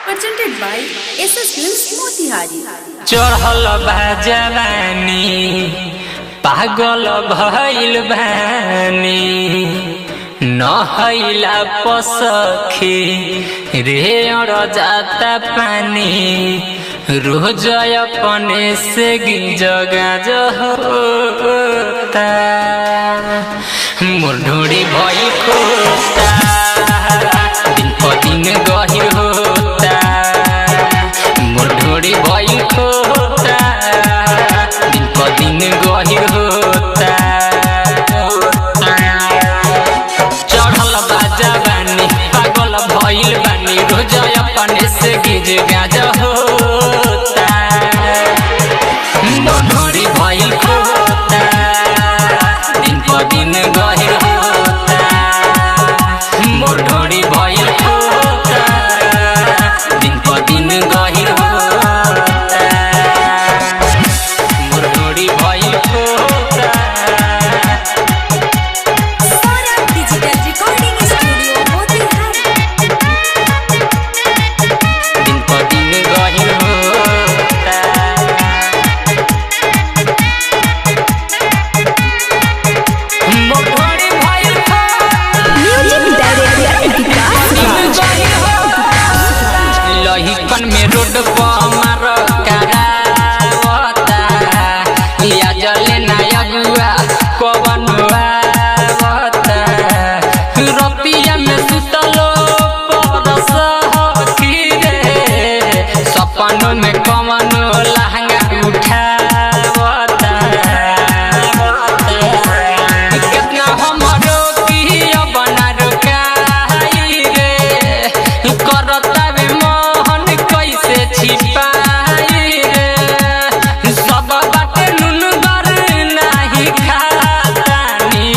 Presented by SS Films Motihari. चढ़ल बा जवानी पागल भइल बानी नहैला पसखी रे अड़ जाता पानी रोज अपने से गिज गाज होता मोर ढोरी भइल खोता दिन प दिन गहिर होता मोर ढोरी भइल खोता दिन प दिन गहिर होता। चढ़ल बाजा बानी पागल भइल बानी रोज अपने से गिज गाज होता मोर ढोरी भइल खोता दिन प दिन गहिर होता मोर ढोरी भइल खोता दिन प दिन गहिर होता मोर ढोरी भइल खोता। Saurabh Digital Recording Studio Motihari. दिन प दिन गहिर होता। मोर ढोरी भइल खोता। Music Director Vikas Raj. लहिकन में रोड पर मार करावता या जले ना अगुआ कवन आवता रतिया में सुतलो परस हकी रे सपनों में कवन लहंगा उठावता केतना हमरो किया बना रोकाई रे करतावे मोहन कैसे छिपाई रे सब बाटे नुनगर नाही खातानी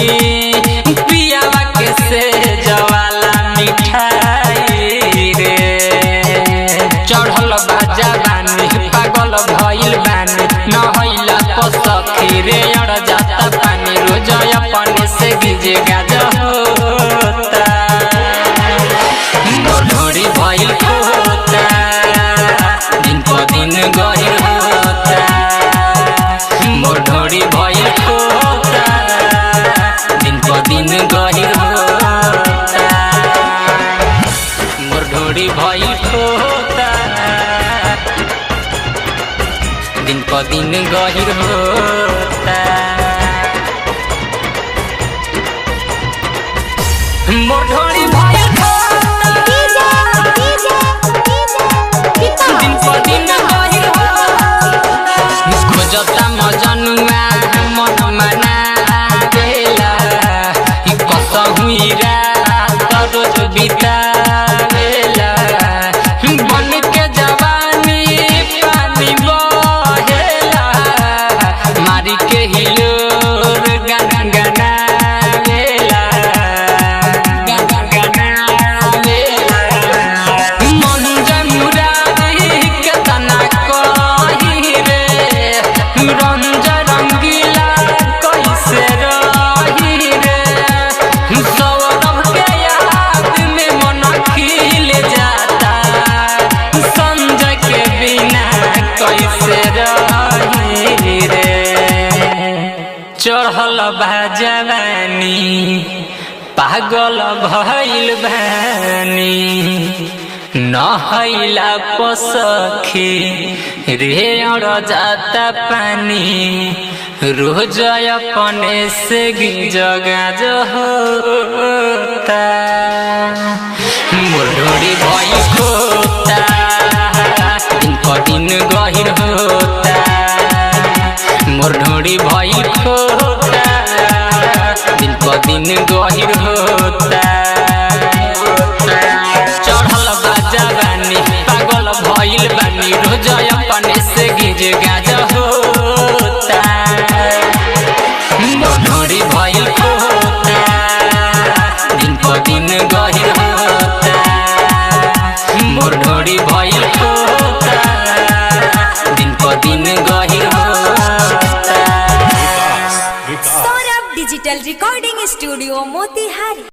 पियावा के से जवाला मिठाई रे चढ़ल बाजा बानी पागल भइल बानी नहैला पसखी रे अड़ जाता पानी रोज अपने से गिज गाज होता मोर ढोरी भइल खोता दिन प दिन गहिर होता मोर ढोरी भइल खोता दिन प दिन गहिर होता मोर ढोरी भइल खोता दिन प दिन गहिर होता मोर ढोरी भइल खोता दिन प दिन गहिर होता खोजता मजनुआ मन मनावेला ई कसहु रात रोज बितावेला बन के जवानी पानी बहेला मारी के हिलोर गाना गानावेला गाना गानावेला मन जमुरारी केतना कही रे रंज रंगीला कैसे रही रे सौरभ के याद में मन खिल जाता संजय के बिना कैसे रही रे चढ़ल बा जवानी पागल भइल बानी नहैला पसखी रे अड़ जाता पानी रोज अपने से गिज गाज होता मोर ढोरी भइल खोता दिन प दिन गहिर होता मोर ढोरी भइल खोता दिन प दिन गहिर होता चढ़ल बाजा बानी पागल भइल बानी रोज अपने से गिज गाज होता मोर ढोरी भइल खोता दिन प दिन गहिर होता मोर ढोरी भइल खोता दिन प दिन गहिर होता। Saurabh Digital Recording Studio Motihari.